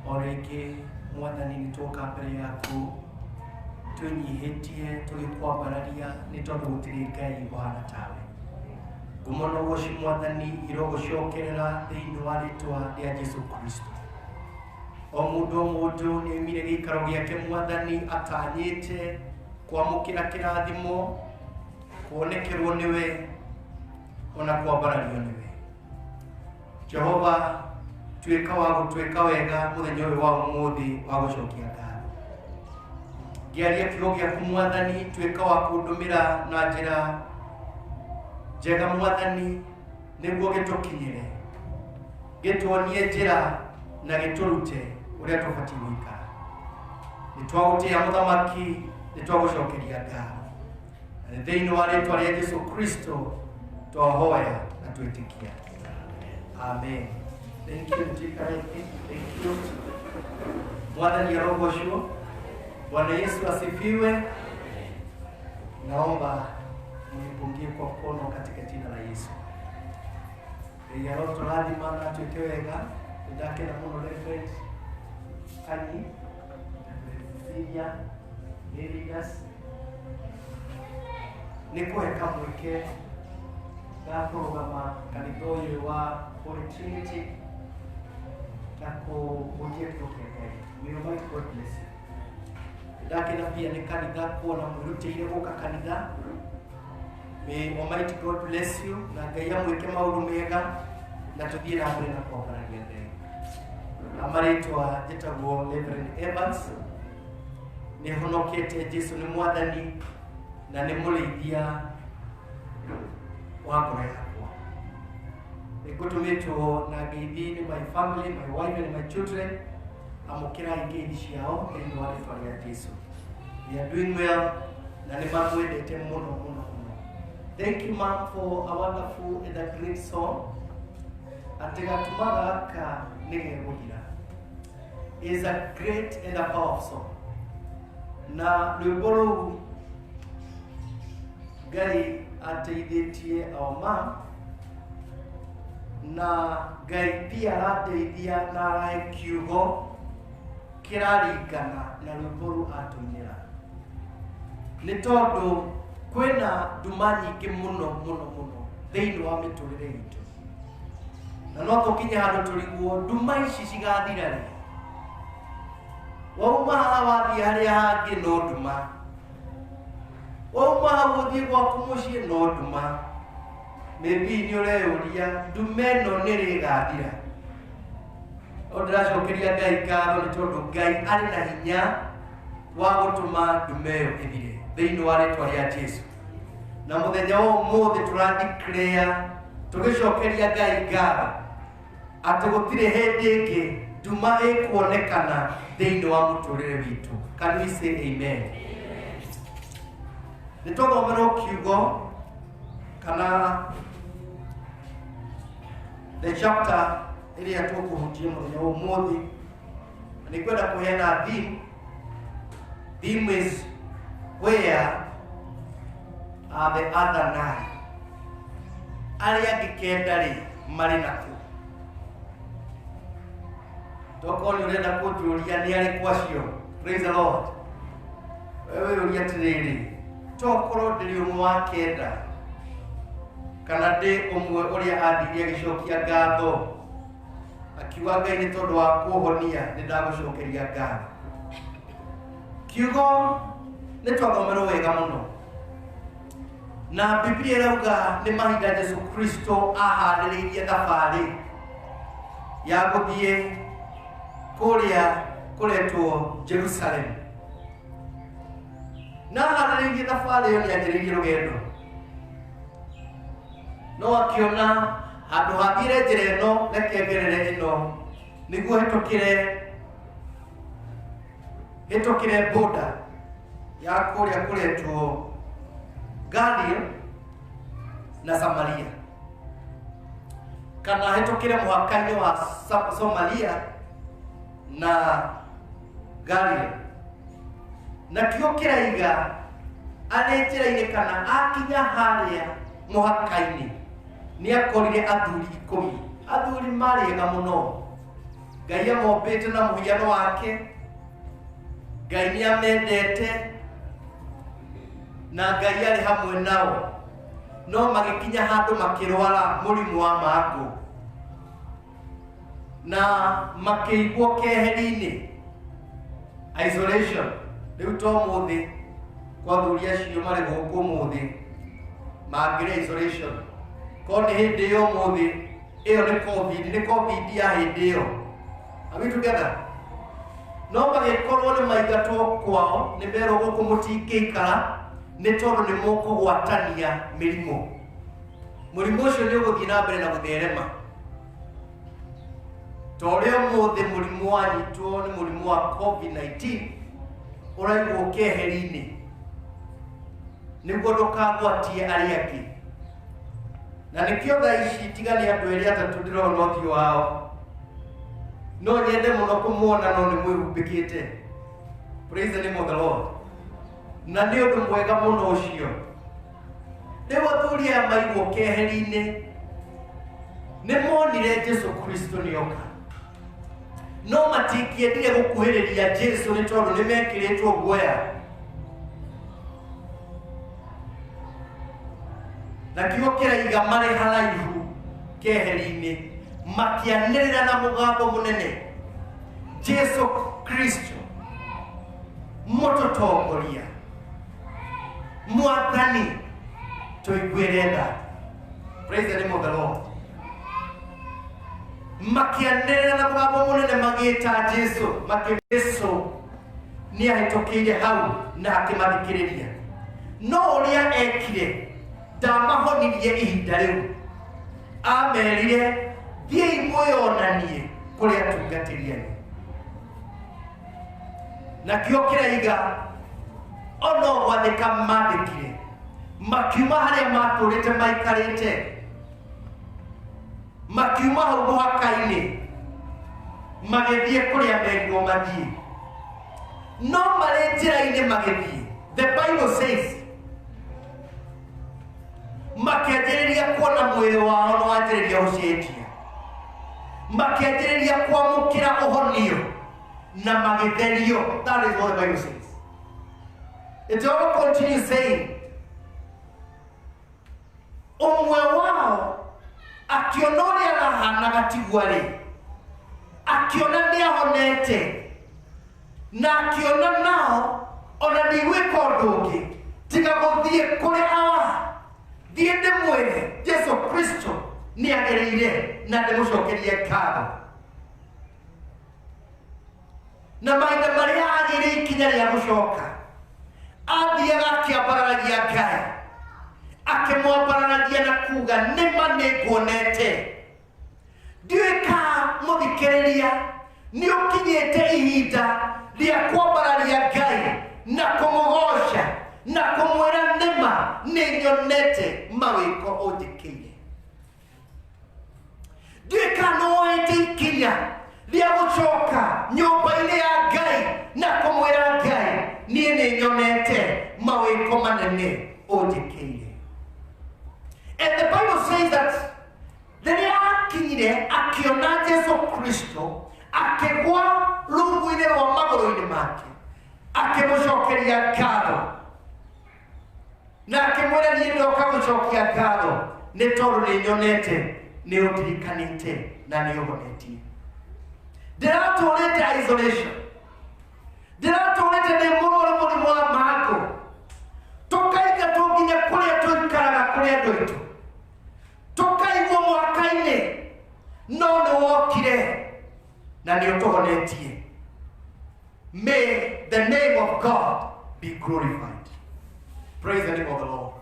O rĩngĩ Mwathani nĩ twoka mbere yaku twĩnyihĩtie tũgĩkwambararia nĩ tondũ gũtirĩ Ngai ũhana tawe. Ngumo na ũgoci Mwathani irogũcokerera thĩinĩ wa rĩtwa rĩa Jesu Kristo. O mũndũ o mũndũ nĩ oimire gĩikaro gĩake Mwathani atanyĩte kwamũkĩra kĩrathimo, kuonekerwo nĩwe ona kwambarario nĩwe. Jehova, tuĩka wa gũtwĩka wega mũthenya ũyũ wa ũmũthĩ wa gũcokia ngatho. Ngĩaria kiugo gĩaku Mwathani, tuĩka wa kũndũmĩra na njĩra njega Mwathani, nĩguo gĩtũkinyĩre, gĩtuonie njĩra na gĩtũrute ũrĩa tũbatiĩ gũikara. Nĩ twagũtĩĩa Mũthamaki, nĩ twagũcokeria ngatho. Na nĩ thĩinĩ wa rĩtwa rĩa Jesu Kristo twahoya na twĩtĩkia. Amen. Thank you, Mtikareke. Thank you. Mwathani arogocwo. Bwana Yesu asifiwe. Naomba mnipungie kwa mkono katika jina la Yesu. Ngai arotũrathima na atuĩke wega. Nĩndakena mũno Reverend Kanyi, Reverend Cecilia, nĩ leaders nĩ kũhe kamweke ga kũrũgama kanitha ũyũ wa Holy Trinity na kũhunjia kiugo kĩa Ngai. May Almighty God bless you. Ndakena pia nĩ kanitha kuona mwĩrutĩire gũka kanitha. May Almighty God bless you na Ngai amwĩke maũndũ mega na tũthiĩ na mbere na kwambararia Ngai. Na marĩtwa njĩtagwo Reverend Evans, nĩ honokete Jesu nĩ mwathani na nĩ mũrĩithia wa ngoro yakwa. Nĩ ngũtũmĩtwo na ngeithi nĩ my family, my wife and my children. Amũkĩrai ngeithi ciao thĩinĩ wa rĩtwa rĩa Jesu. They are doing well na nĩ mamwendete mũno mũno mũno. Thank you, ma'am, for a wonderful and a great song. Atĩ gatuma gaka nĩ gegũthira is a great and a powerful song. Na rwĩmbo rũu Ngai ateithĩtie our mom na Ngai pia arateithia na arahe kiugo kĩraringana na rwĩmbo rũu atũinĩra, nĩ tondũ kwĩna nduma nyingĩ mũno mũno mũno thĩinĩ wa mĩtũrĩre itũ, na no tũkinye handũ tũrigwo nduma ici cigathira rĩ. Wauma haha wathiĩ harĩa hangĩ no nduma, wauma hau ũthiĩ gwaku mũciĩ no nduma. Maybe nĩ ũreyũria nduma ĩno nĩ rĩ ĩgathira. No ndĩracokeria Ngai ngatho nĩ tondũ Ngai arĩ na hinya wa gũtũma nduma ĩyo ĩthire thĩinĩ wa rĩtwa rĩa Jesu. Na mũthenya wa ũmũthĩ tũradeclare tũgĩcokeria Ngai ngatho atĩ gũtirĩ hĩndĩ ĩngĩ nduma ĩkuonekana thĩinĩ wa mũtũrĩre witũ. Can we say amen? Nĩ twathomerwo kiugo kana the chapter ĩrĩa tũkũhunjia mũthenya wa ũmũthĩ. Na nĩ ngwenda kũheana theme. Theme is "Where are the other nine?" Arĩa angĩ kenda rĩ, marĩ nakũ? Tokorwo nĩ ũrenda kũnjũria nĩ arĩkũ acio. Praise the Lord. Wewe wĩyũria atĩrĩrĩ, tokorwo ndĩrĩ ũmwe wa kenda kana ndĩ ũmwe ũrĩa athire agĩcokia ngatho akiuga, "Ngai, nĩ tondũ wa kũhonia nĩ ndagũcokeria ngatho." Kiugo nĩ twathomerwo wega mũno na Biblia ĩrauga nĩ mahinda Jesu Kristo aharĩrĩirie thabarĩ ya gũthiĩ kũrĩa kũretwo Jerusalem, na aharĩrĩirie thabarĩ ĩyo nĩ anjĩrĩirie rũgendo, no akĩona handũ hathiĩre njĩra ĩno, reke ngerere ĩno nĩguo hĩtũkĩre boda ya kũrĩa kũretwo Galil na Samaria, kana hĩtũkĩre mũhaka-inĩ wa Somalia na Galil. Nakĩo kĩraiga arĩ njĩra-inĩ kana akinya harĩa mũhaka-inĩ nĩ akorire athuri 10, athuri marĩ ega mũno. Ngai amombĩte na mũhiano wake. Ngai nĩ amendete na Ngai arĩ hamwe nao, no magĩkinya handũ makĩrwara mũrimũ wa mangũ na makĩigwo keheri-inĩ, isolation. Rĩu to mũthĩ kwa athuri acio marĩ gũkũ ũmũthĩ mangĩrĩ isolation, korwo nĩ hĩndĩ ĩyo ũmũthĩ ĩyo nĩ COVID, nĩ COVID ya hĩndĩ ĩyo. Are we together? No magĩkorwo nĩ maingatwo kwao, nĩ merwo gũkũ mũtingĩikara nĩ tondũ nĩ mũkũgwatania mĩrimũ, mũrimũ ũcio nĩ ũgũthiĩ na mbere na gũtherema. Ta ũrĩa ũmũthĩ mũrimũ wanyitwo nĩ mũrimũ wa COVID-19 ũraigwo keheri-inĩ nĩguo ndũkagwatie arĩa angĩ, na nĩkĩo thaa ici tiga nĩ andũ erĩ atatũ ndĩrona ũthiũ wao, no nyende mũno kũmuona, no nĩ mwĩhumbĩkĩte. Praise the name of the Lord. Na nĩ ũndũ mwega mũno ũcio. Rĩu athuri aya maigwo keheri-inĩ nĩ monire Jesu Kristo nĩoka, no matingĩendire gũkuhĩrĩria Jesu nĩ tondũ nĩ mekĩrĩtwo guoya. Na kiugo kĩraiga marĩ haraihu keheri-inĩ makĩanĩrĩra na mũgambo mũnene, Jesu Kristo, mũtũtongoria, mwathani, tũiguĩre tha. Praise the name of the Lord. Makĩanĩrĩra na mũgambo mũnene magĩta Jesu makĩ Jesu nĩ ahĩtũkĩire hau na akĩmathikĩrĩria, no ũrĩa ekire ndamahonirie ihinda rĩu. Amerire, "Thiĩi mwĩonanie kũrĩ atungatĩri anyu." Nakĩo kĩraiga ono gwathĩka mandĩkire, makiuma harĩa matũrĩte maikarĩte, makiuma hau mũhaka-inĩ, magĩthiĩ kũrĩa merirwo mathiĩ. No marĩ njĩra-inĩ magĩthiĩ, the Bible says, makĩanjĩrĩria kuona mwĩrĩ wao nĩ wanjĩrĩria gũcenjia, makĩanjĩrĩria kwamũkĩra ũhonio na magĩtherio. That is what the Bible says. It all continues saying, ũmwe wao akĩona ũrĩa arahanaga tiguo arĩ, akĩona nĩ ahonete, na akĩona nao ona ndigwĩka ũndũ ũngĩ tiga gũthiĩ kũrĩ awa, thiĩ ndĩmwĩre Jesu Kristo nĩ agereire na ndĩmũcokerie ngatho. Na mahinda marĩa agĩire ikinya rĩa gũcoka, athiaga akĩambararagia Ngai, akĩmwambararagia na kuga, "Nĩma nĩ nguonete." Ndiũĩ ka mũthikĩrĩria nĩ ũkinyĩte ihinda rĩa kwambararia Ngai na kũmũgoca na kũmwĩra, "Nĩma nĩ nyonete mawĩko ũnjĩkĩire." Ndiũĩ kana nĩ woete ikinya rĩa gũcoka nyũmba-inĩ ya Ngai na kũmwĩra Ngai, "Niĩ nĩ nyonete mawĩko manene ũnjĩkĩire." And the Bible says that rĩrĩa akinyire akĩona Jesu Kristo, akĩgwa rungu-inĩ rwa magũrũ-inĩ make, akĩmũcokeria ngatho na akĩmwĩra, "Niĩ ndoka gũcokia ngatho nĩ tondũ nĩ nyonete nĩ ũndirikanĩte na nĩ ũhonetie. Ndĩratũrĩte isolation, ndĩratũrĩte ndĩ mũrwaru mũrimũ wa mangũ, tũkaingatwo nginya kũrĩa tũikaraga kũrĩ andũ aitũ, tũkaigwo mwaka-inĩ, no nĩ wokire na nĩ ũtũhonetie." May the name of God be glorified. Praise the name of the Lord.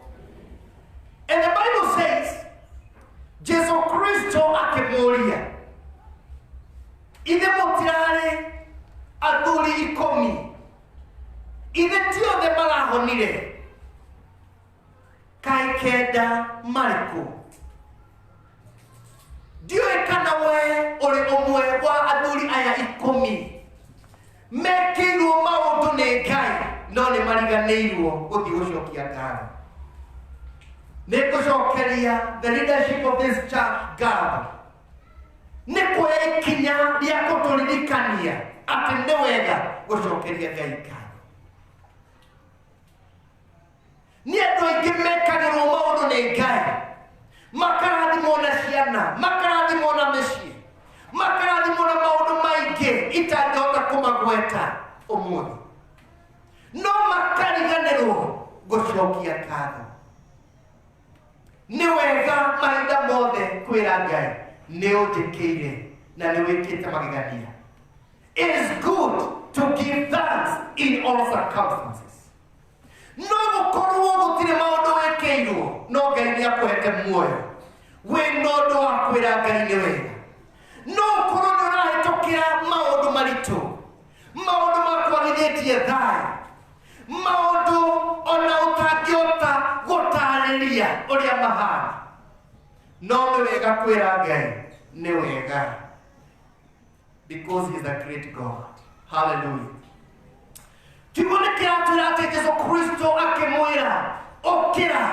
And the Bible says Jesu Kristo akĩmũria, "Ithe mũtirarĩ athuri 10? Ithe ti othe marahonire? Kaĩ kenda marĩ kũ?" Ndiũĩ kana we ũrĩ ũmwe wa athuri aya 10 mekĩirwo maũndũ nĩ Ngai no nĩ mariganĩirwo gũthiĩ gũcokia ngatho. Nĩ ngũcokeria the leadership of this church ngatho nĩ kuoya ikinya rĩa kũtũririkania. ĩronania atĩ nĩ wega gũcokeria Ngai ngatho. Nĩ andũ aingĩ mekagĩrwo maũndũ nĩ Ngai, makarathimwo na ciana, makarathimwo na mĩciĩ, makarathimwo na maũndũ maingĩ itangĩhota kũmagweta ũmũthĩ, no makariganĩrwo gũcokia ngatho. Nĩ wega mahinda mothe kwĩra Ngai nĩ ũnjĩkĩire na nĩ wĩkĩte magegania. It is good to give thanks in all circumstances. No gũkorwo gũtirĩ maũndũ wĩkĩirwo, no Ngai nĩ akũhete muoyo, wĩna ũndũ wa kwĩra Ngai nĩ wega. No ũkorwo nĩ ũrahĩtũkĩra maũndũ maritũ, maũndũ makwagithĩtie thayũ, maũndũ ona ũtangĩhota gũtarĩria ũrĩa mahana, no nĩ wega kwĩra Ngai nĩ wega, because he is a great God. Hallelujah. Kiugo nĩ kĩratwĩra atĩ Jesu Kristo akĩmwĩra, ũkĩra,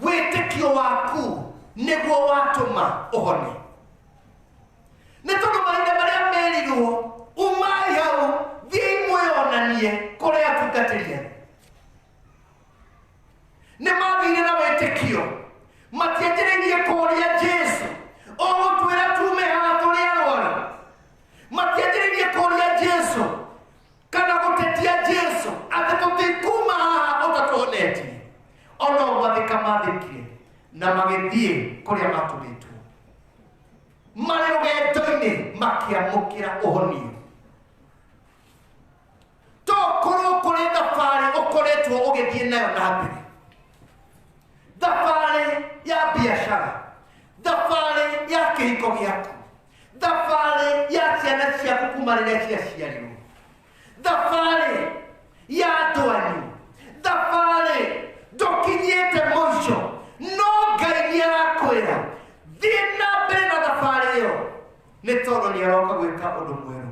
wĩtĩkio waku nĩguo watũma ũhone. Nĩ tondũ mahinda marĩa merirwo umai hau, thiĩi mwĩonanie kũrĩa atungatĩri anyu, nĩ mathire na wĩtĩkio, matianjĩrĩirie kũũria Jesu, ũgũtwĩra tume haha tũrĩ arwaru? Matianjĩrĩirie kũũria Jesu kana gũtetia Jesu atĩ tũtikuma haha ũtatũhonetie. Ona gwathĩka mathĩkire na magĩthiĩ kũrĩa matũmĩtwo. Marĩ rũgendo-inĩ makĩamũkĩra ũhonio. Tokorwo kũrĩ thabarĩ ũkoretwo ũgĩthiĩ nayo na mbere, thabarĩ ya biacara, thabarĩ ya kĩhiko gĩaku, thabarĩ ya ciana ciaku kuma rĩrĩa ciaciarirwo, thabarĩ ya andũ anyu, thabarĩ ndũkinyĩte mũico, no Ngai nĩ arakwĩra thiĩ na mbere na thabarĩ ĩyo, nĩ tondũ nĩ aroka gwĩka ũndũ mwerũ.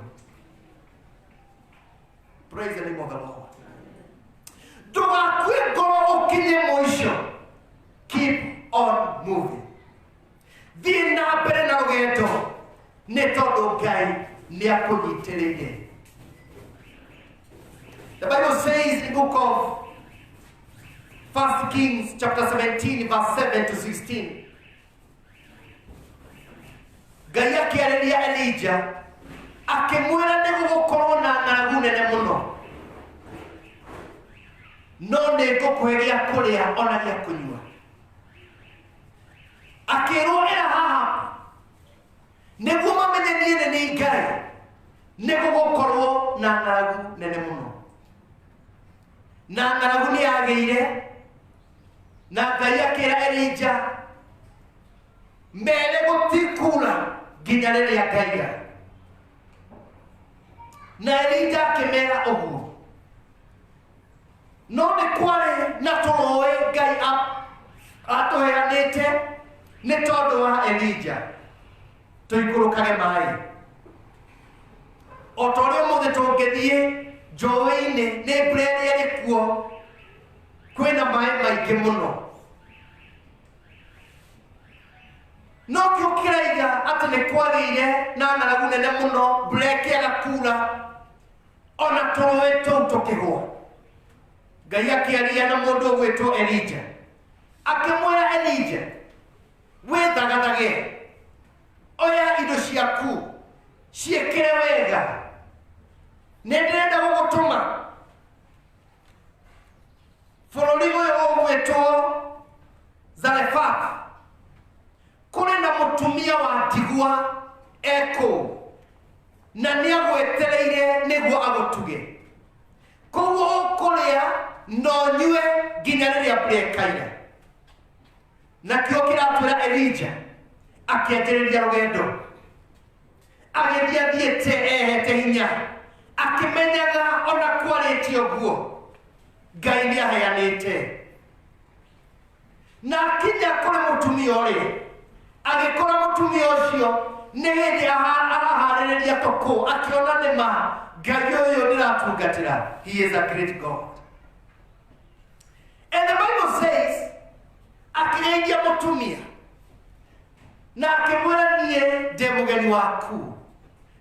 Praise the name of the Lord. Ndũgakue ngoro ũkinye mũico. Keep on moving. Thiĩ na mbere na rũgendo, nĩ tondũ Ngai nĩ akũnyitĩrĩire. The Bible says in the book of 1 Kings chapter 17 verse 7 to 16, Ngai akĩarĩria Elijah akĩmwĩra nĩ gũgũkorwo na ng'aragu nene mũno, no nĩ ngũkũhe gĩa kũrĩa ona gĩa kũnyua. Akĩrwo ĩra haha nĩguo mamenye niĩ nĩ niĩ Ngai, nĩ gũgũkorwo na ng'aragu nene mũno. Na ng'aragu nĩ yagĩire, na Ngai akĩra Elijah mere gũtikura nginya rĩrĩa ngaiga. Na Elijah akĩmera ũguo, no nĩ kwarĩ na tũrũĩ Ngai atũheanĩte nĩ tondũ wa Elijah tũikũrũkage maĩ. O ta ũrĩa ũmũthĩ tũngĩthiĩ njũĩ-inĩ, nĩ mbura ĩrĩa ĩrĩ kuo, kwĩna maĩ maingĩ mũno, no kĩo kĩraiga atĩ nĩ kwagĩire na ng'aragu nene mũno, mbura ĩkĩaga kura, ona tũrũĩ tũu tũkĩgũa. Ngai akĩaria na mũndũ ũgwĩtwo Elijah, akĩmwĩra, Elijah, wĩthagathage, oya indo ciaku ciĩkĩre wega, nĩ ndĩrenda gũgũtũma bũrũri ũyũ ũgwĩtwo Zarephath, kũrĩ na mũtumia wa ndigwa ekũu na nĩ agwetereire nĩguo agũtuge. Koguo ũkũrĩa na ũnyue nginya rĩrĩa mbura ĩkaira. Nakĩo kĩratwĩra Elijah akĩanjĩrĩria rũgendo, agĩthiĩ athiĩte ehete hinya, akĩmenyaga ona kwarĩtie ũguo Ngai nĩ aheanĩte. Na akinya kũrĩ mũtumia ũrĩa, agĩkora mũtumia ũcio nĩ hĩndĩ araharĩrĩria tũkũ, akĩona nĩ ma Ngai ũyũ ndĩratungatĩra, he is a great God. And the Bible says akĩgeithia mũtumia na akĩmwĩra, niĩ ndĩ mũgeni waku.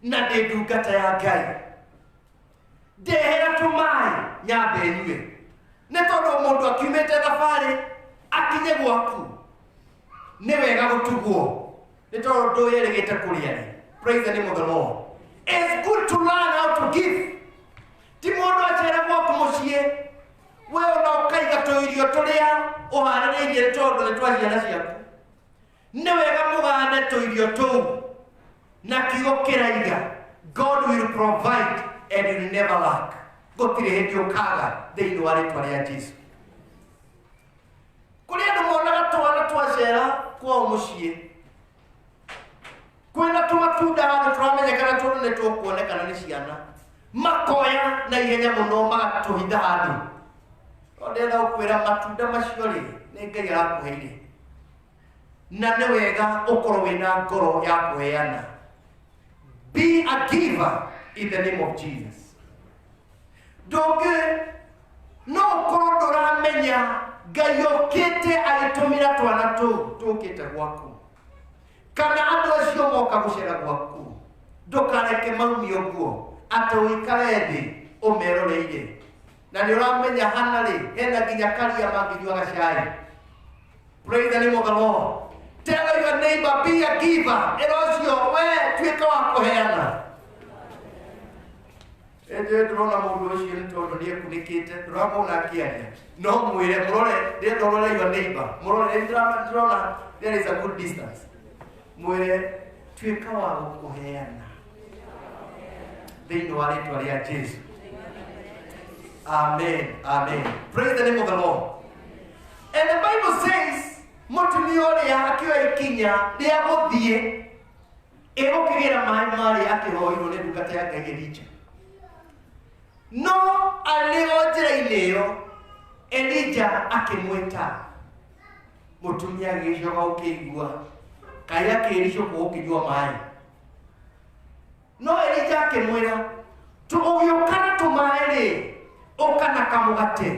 Na ndĩ ndungata ya Ngai, ndehera tũmaĩ nyambe nyue, nĩ tondũ mũndũ akiumĩte thabarĩ akinye gwaku nĩ wega gũtugwo, nĩ tondũ ndũyerĩgĩte kũrĩa rĩ. Praise the name of the Lord. It's good to learn how to give. Ti mũndũ acera gwaku mũciĩ, we ona ũkaiga tũirio tũrĩa ũharĩrĩirie, nĩ tondũ nĩ twa ciana ciaku. Nĩ wega mũgane tũirio tũu na kiugo kĩraiga, "God will provide and you will never lack." Gũtirĩ hĩndĩ ũkaga thĩinĩ wa rĩtwa rĩa Jesu. Kũrĩ andũ monaga twana twacera kwao mũciĩ kwĩna tũmatunda handũ tũramenyekana, tondũ nĩ tũkuonekana nĩ ciana, makoya na ihenya mũno magatũhitha handũ. No ndĩrenda gũkwĩra, matunda macio rĩ, nĩ Ngai arakũheire, na nĩ wega ũkorwo wĩna ngoro ya kũheana. Be a giver in the name of Jesus. Ndũngĩ no ũkorwo ndũramenya Ngai okĩte agĩtũmĩra twana tũu tũkĩte gwaku, kana andũ acio moka gũcera gwaku. Ndũkareke maumio nguo atĩ ũikare thĩ ũmeroreire, na nĩ ũramenya hana rĩ hena nginya karia mangĩnyuaga cai. Praise the name of the Lord. Tell your neighbor, "Be a giver." Ĩra ũcio, we tuĩka wa kũheana. Ĩndĩ ndĩrona mũndũ ũcio, nĩ tondũ nĩ ekunĩkĩte, ndũramwona akĩaria. No mwĩre mũrore, ndĩrenda ũrore your neighbor, mũrore. Ndĩrona there is a good distance. Mwĩre, "Tuĩka wa gũkũheana thĩinĩ wa rĩtwa rĩa Jesu." Amen, amen. Praise the name of the Lord. And the Bible says mũtumia ũrĩa akĩoya ikinya rĩa gũthiĩ ĩgũkĩgĩra maĩ marĩa akĩhoirwo nĩ ndungata ya Ngai Elija. No arĩ o njĩra-inĩ ĩyo, Elija akĩmwĩta. Mũtumia agĩcoka gũkĩigua kaĩ akĩricũkwo gũkĩnyua maĩ, no Elija akĩmwĩra, "Ũgĩũka na tũmaĩ rĩ, ũka na kamũgate."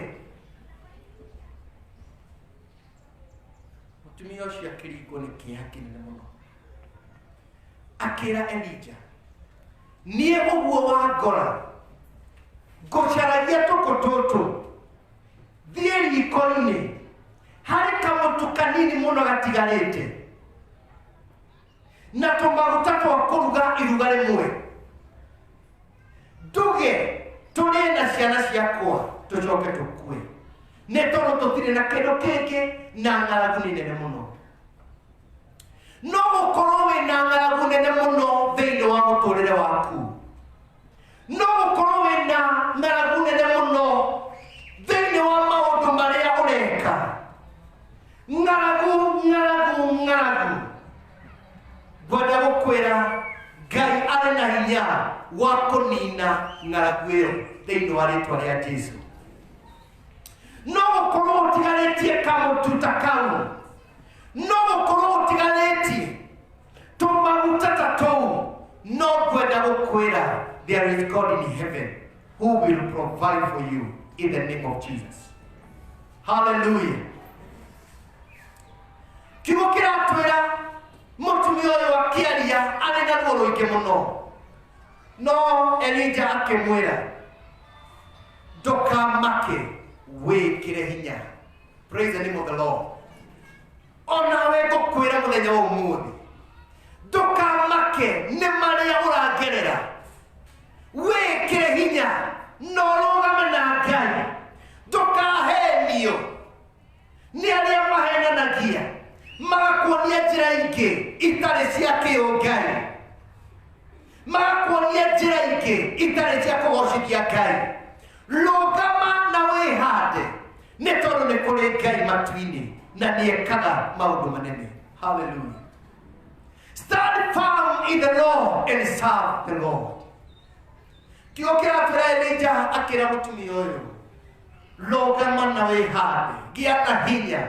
Mũtumia ũcio akĩringwo nĩ kĩeha kĩnene mũno, akĩra Elija, "Niĩ ũguo wangora ngũcaragia tũkũ tũtũ, thiĩ riko-inĩ, harĩ kamũtu kanini mũno gatigarĩte na tũmaguta twa kũruga iruga rĩmwe, nduge tũrĩe na ciana ciakwa, tũcoke tũkue, nĩ tondũ tũtirĩ na kĩndũ kĩngĩ na ng'aragu nĩ nene mũno." No gũkorwo wĩna ng'aragu nene mũno thĩinĩ wa mũtũrĩre waku, no gũkorwo wĩna ng'aragu nene mũno thĩinĩ wa maũndũ marĩa ũreka. Ng'aragu, ng'aragu, ng'aragu. Ngwenda gũkwĩra Ngai arĩ na hinya wa kũnina ng'aragu ĩyo thĩinĩ wa rĩtwa rĩa Jesu. No gũkorwo ũtigarĩtie kamũtu ta kau, no gũkorwo ũtigarĩtie tũmaguta ta tũu, no ngwenda gũkwĩra there is God in heaven who will provide for you in the name of Jesus. Hallelujah. Kiugo kĩratwĩra mũtumia ũyũ akĩaria arĩ na ruo rũingĩ mũno, no Elija akĩmwĩra, "Ndũkamake, wĩkĩre hinya." Praise the name of the Lord. Onawe ngũkwĩra mũthenya wa ũmũthĩ, ndũkamake nĩ marĩa ũragerera, wĩkĩre hinya na ũrũgame na Ngai. Ndũkahenio nĩ arĩa mahenanagia magakuonia njĩra ingĩ itarĩ cia kĩũngai, magakuonia njĩra ingĩ itarĩ cia kũgocithia Ngai. Rũgama na wĩhande, nĩ tondũ nĩ kũrĩ Ngai matu-inĩ na nĩ ekaga maũndũ manene. Hallelujah. Stand firm in the Lord and serve the Lord. Kiugo kĩratwĩra Elija akĩra mũtumia ũyũ, "Rũgama na wĩhande, gĩa na hinya,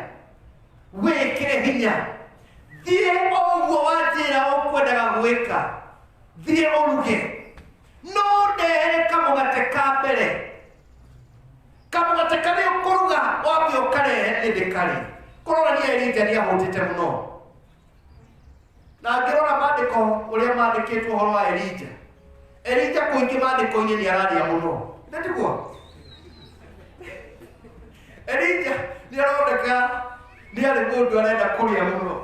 wĩkĩre hinya, thiĩ o ũguo wanjĩra ũkwendaga gwĩka, thiĩ ũruge, no ndehere kamũgate ka mbere, kamũgate karĩa ũkũruga wambe ũkarehe nĩ ndĩkarĩ." Kũrorania Elija nĩ ahũtĩte mũno, na ngĩrora maandĩko ũrĩa mandĩkĩtwo ũhoro wa Elija. Elija kũingĩ maandĩko-inĩ nĩ araria mũno, nĩ tiguo? Elija nĩ aroneka nĩ arĩ mũndũ arenda kũrĩa mũno,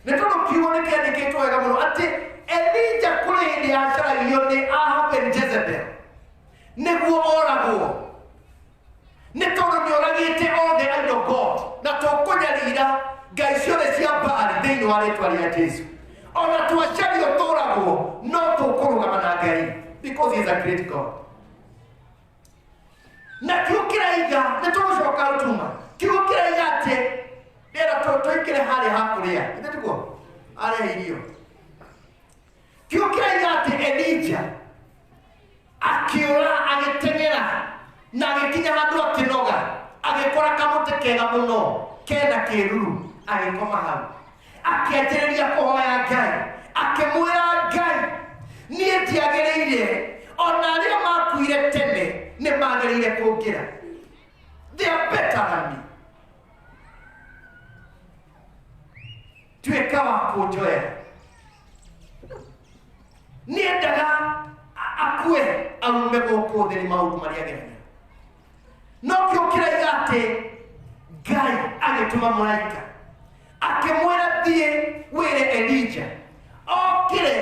nĩ tondũ kiugo nĩ kĩandĩkĩtwo wega mũno atĩ Elija kũrĩ hĩndĩ acaragio nĩ Ahab and Jezebel nĩguo oragwo, nĩ tondũ nĩ oragĩte othe idol god, na tũkũnyarira ngai ciothe cia Baali thĩinĩ wa rĩtwa rĩa Jesu. Ona twacario tũragwo, no tũkũrũgama na Ngai because he is a great God. Na kiugo kĩraiga nĩ tũgũcoka rũtuma, kiugo kĩraiga atĩ rĩera tũingĩre harĩa hakũrĩa, ithe tiguo arĩa irio. Kiugo kĩraiga atĩ Elija akĩũra, agĩteng'era na agĩkinya handũ akĩnoga, agĩkora kamũtĩ kega mũno kena kĩruru, agĩkoma hau, akĩanjĩrĩria kũhoya Ngai, akĩmwĩra Ngai, niĩ ndiagĩrĩire, ona arĩa makuire tene nĩ magĩrĩire kũngĩra, they are better than me, tuĩka wa kũnjoya. Nĩendaga akue aume gũkũ thĩ nĩ maũndũ marĩa ageragĩra, no kĩo kĩraiga atĩ Ngai agĩtũma mũraika akĩmwĩra, thiĩ wĩre Elija okĩre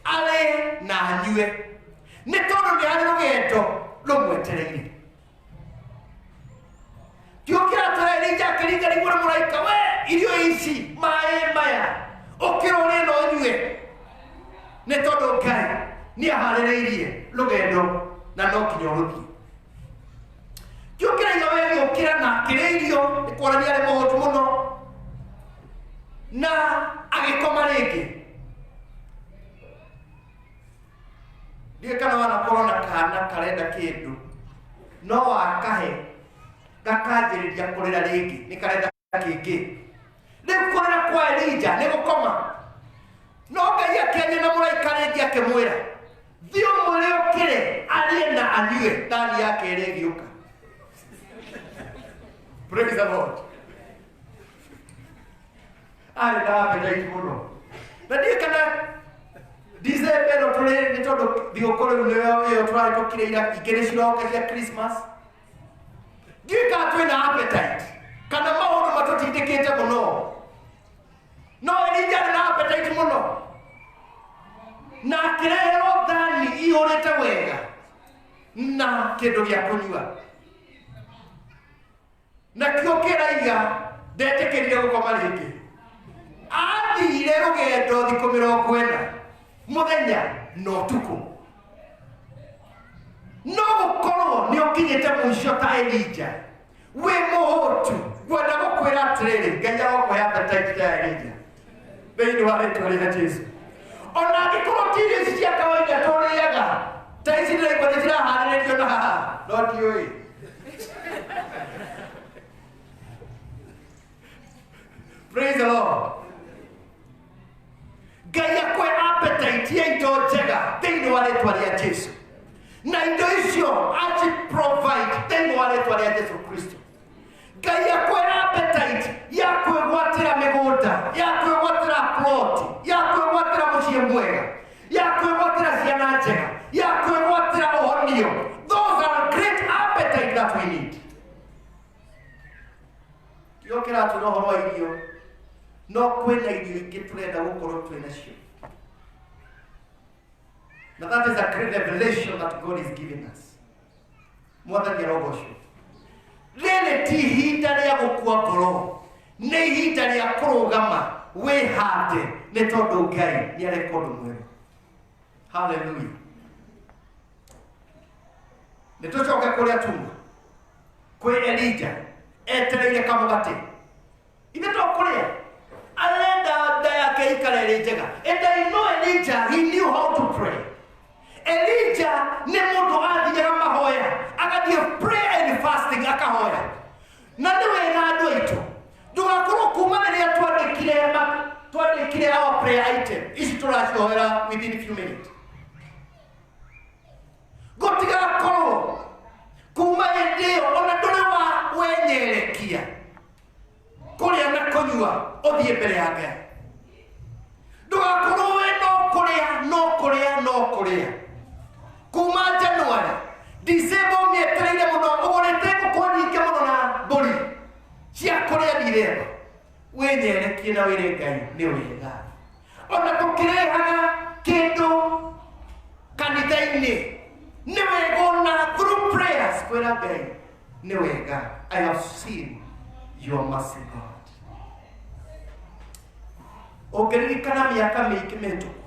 arĩe na anyue, nĩ tondũ nĩ harĩ rũgendo rũmwetereire. Kĩo kĩratwĩra Elija akĩringaringwo nĩ mũraika, we irio ici, maĩ maya, ũkĩra ũrĩe na ũnyue, nĩ tondũ Ngai nĩ aharĩrĩirie rũgendo na no nginya ũrũthiĩ. Kĩo kĩraiga we gĩũkĩra na akĩrĩa irio, nĩ kuonania arĩ mũhũtu mũno, na agĩkoma rĩngĩ. Ndiũĩ kana wanakorwo na kana karenda kĩndũ, no wakahe gakanjĩrĩria kũrĩra rĩngĩ, nĩ karenda kĩngĩ. Rĩu kũrĩra kwa Elija nĩ gũkoma, no Ngai akĩaria na mũraika rĩngĩ akĩmwĩra, thiĩ ũmwĩre ũkĩre arĩe na anyue, thani ya kerĩ ĩgĩũka. Praise the Lord. Arĩ na appetite mũno, na ndiũĩ kana December ĩno tũrĩ, nĩ tondũ thigũkũ rĩu nĩyo ĩyo tũrahĩtũkire ira, ingĩ nĩ ciroka cia Christmas. Ndiũĩ kana twĩna appetite kana maũndũ matũtindĩkĩte mũno, no Elija arĩ na appetite mũno na akĩreherwo thani iyũrĩte wega na kĩndũ gĩa kũnyua. Nakĩo kĩraiga ndetĩkĩrire gũkoma rĩngĩ, athire rũgendo thikũ 40 mũthenya na ũtukũ. No gũkorwo nĩ ũkinyĩte mũico ta Elija, wĩ mũhũtu. Ngwenda gũkwĩra atĩrĩrĩ, Ngai arokũhe appetite ta ya Elija thĩinĩ wa rĩtwa rĩa Jesu. Ona angĩkorwo ti irio ici cia kawaida tũrĩaga, ta ici ndĩraigua nĩ ciraharĩrĩrio na haha, no ndiũĩ. Praise the Lord. Ngai akũhe appetite ya indo njega thĩinĩ wa rĩtwa rĩa Jesu, na indo icio aci provide thĩinĩ wa rĩtwa rĩa Jesu Kristo. Ngai akũhe appetite ya kwĩgwatĩra mĩgũnda, ya kwĩgwatĩra plot, ya kwĩgwatĩra mũciĩ mwega, ya kwĩgwatĩra ciana njega, ya kwĩgwatĩra ũhonio. Those are great appetite that we need. Kĩo kĩratwĩra ũhoro wa irio, no kwĩna irio ingĩ tũrenda gũkorwo twĩ nacio, na that is a great revelation that God is giving us. Mwathani arogocwo. Rĩrĩ ti ihinda rĩa gũkua ngoro, nĩ ihinda rĩa kũrũgama wĩhande, nĩ tondũ Ngai nĩ areka ũndũ mwerũ. Haleluya. Nĩ tũcoke kũrĩa tuma kwĩ Elija etereire kamũgate, ithe to kũrĩa arenda nda yake ikare ĩrĩ njega. And I know Elijah, he knew how to pray. Elijah nĩ mũndũ athiaga mahoya, agathiĩ prayer and fasting, akahoya. Na nĩ wega andũ aitũ, ndũgakorwo kuma rĩrĩa twandĩkire our prayer item ici tũracihoera within few minutes, gũtigakorwo kuma hĩndĩ ĩyo ona ndũrĩ wa wenyerekia kũrĩa na kũnyua ũthiĩ mbere ya Ngai. Ndũgakorwo we no kũrĩa, no kũrĩa, no Kuma January December mietereire muno ugurite ngũkũ nyingĩ mũno na mbũri cia kũrĩa Dithemba. Wĩnyerekie na wĩre Ngai nĩ wega. Ona tũkĩrehaga kĩndũ kanitha-inĩ nĩ wega ona through prayers kwĩra Ngai nĩ wega. I have seen your mercy, God. Ũngĩririkana mĩaka mĩingĩ mĩhĩtũku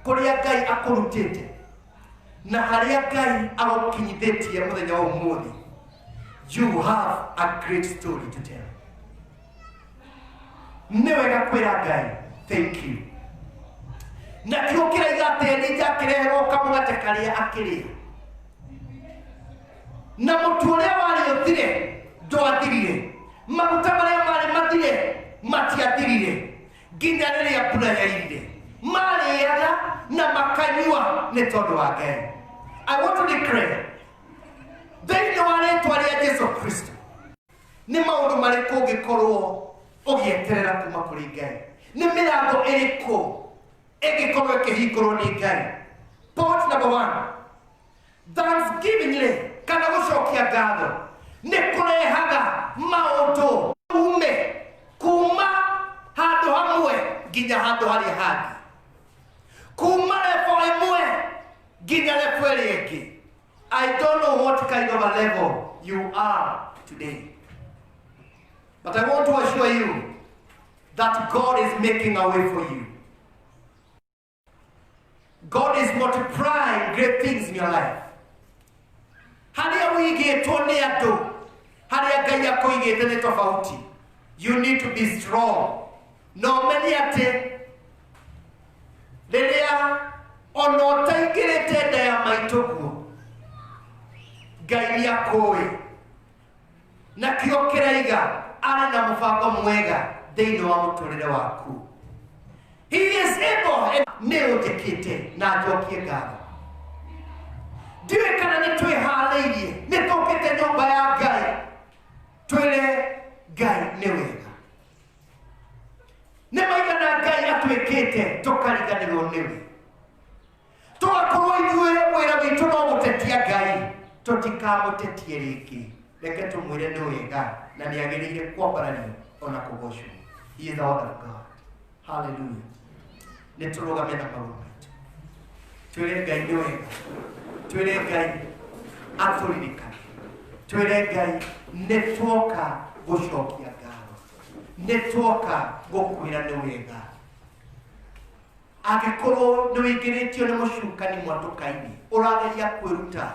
kũrĩa Ngai akũrutĩte na harĩa Ngai agũkinyithĩtie mũthenya wa ũmũthĩ, you have a great story to tell. Nĩ wega kwĩra Ngai thank you. Nakĩo kĩraiga atĩ Elija akĩreherwo kamũgate karĩa akĩrĩa, na mũtu ũrĩa warĩ ũthire ndwathirire, maguta marĩa marĩ mathire matiathirire nginya rĩrĩa mbura yairire. Marĩaga na makanyua nĩ tondũ wa Ngai. I want to declare thĩinĩ wa rĩtwa rĩa Jesu Kristo, nĩ maũndũ marĩkũ ũngĩkorwo ũgĩeterera kuma kũrĩ Ngai? Nĩ mĩrango ĩrĩkũ ĩngĩkorwo ĩkĩhingũrwo nĩ Ngai? Point number one, thanksgiving rĩ, kana gũcokia ngatho nĩ kũrehaga maũndũ ume kuma handũ hamwe nginya handũ harĩa hangĩ, kuma level ĩmwe nginya level ĩrĩa ĩngĩ. I don't know what kind of a level you are today, but I want to assure you that God is making a way for you. God is multiplying great things in your life. Harĩa wĩigĩtwo nĩ andũ, harĩa Ngai akũigĩte nĩ tofauti. You need to be strong. Na ũmenye atĩ rĩrĩa ona ũtaingĩrĩte nda ya maitũguo, Ngai nĩ akũĩ. Nakĩo kĩraiga arĩ na mũbango mwega thĩinĩ wa mũtũrĩre waku. He is able. Nĩ ũnjĩkĩte na njokie ngatho. Ndiũĩ kana nĩ twĩharĩirie, nĩ tũkĩte nyũmba ya Ngai twĩre Ngai nĩ wega. Nĩ maigana Ngai atwĩkĩte tũkariganĩrwo nĩwe, tũgakorwo ithuĩ wĩra witũ no gũtetia Ngai. Tũtikamũtetie rĩngĩ, reke tũmwĩre nĩ wega na nĩ agĩrĩire kwambarario ona kũgocwo. He is the word of God. Hallelujah. Nĩ tũrũgame na magũrũ maitũ, twĩre Ngai nĩ wega, twĩre Ngai atũririkane, twĩre Ngai nĩ tuoka gũcokia ngatho, nĩ tuoka gũkwĩra nĩ wega. Angĩkorwo nĩ wĩingĩrĩtio nĩ mũcukani mwatũka-inĩ, ũrageria kwĩruta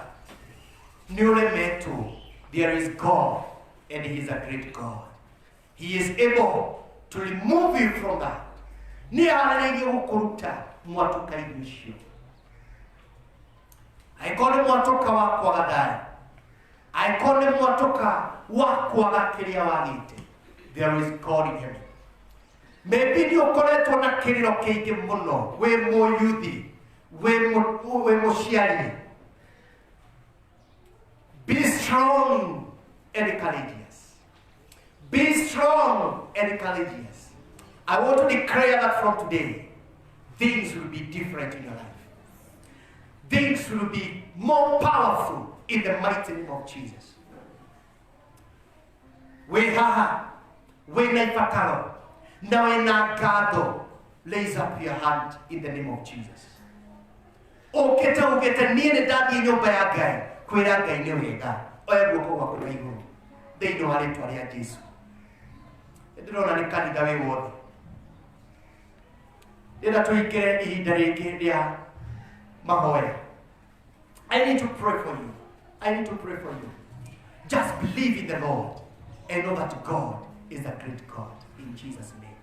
nĩ ũremetwo, there is God and he is a great God. He is able to remove you from that. Nĩ harĩrĩirie gũkũruta mwatũka-inĩ ũcio. Angĩkorwo nĩ mwatũka wa kwaga thayũ, angĩkorwo nĩ mwatũka wa kwaga kĩrĩa wagĩte, there is God in heaven. Maybe nĩ ũkoretwo na kĩrĩro kĩingĩ mũno, wĩ mũyuthi, wĩ mũciari. Be strong and courageous. Be strong and courageous. I want to declare that from today, things will be different in your life. Things will be more powerful in the mighty name of Jesus. Wĩ haha, wĩ na ibataro, na wĩ na ngatho, raise up your hand in the name of Jesus. Ũkĩte ugĩte niĩ nĩ ndathiĩ nyũmba ya Ngai kwĩra Ngai nĩ wega, oya guoko gwaku na igũrũ thĩinĩ wa rĩtwa rĩa Jesu. Ndĩrona nĩ kanitha wĩ wothe. Ndĩrenda tũingĩre ihinda rĩngĩ rĩa mahoya. I need to pray for you. I need to pray for you. Just believe in the Lord and know that God is a great God. In Jesus' name.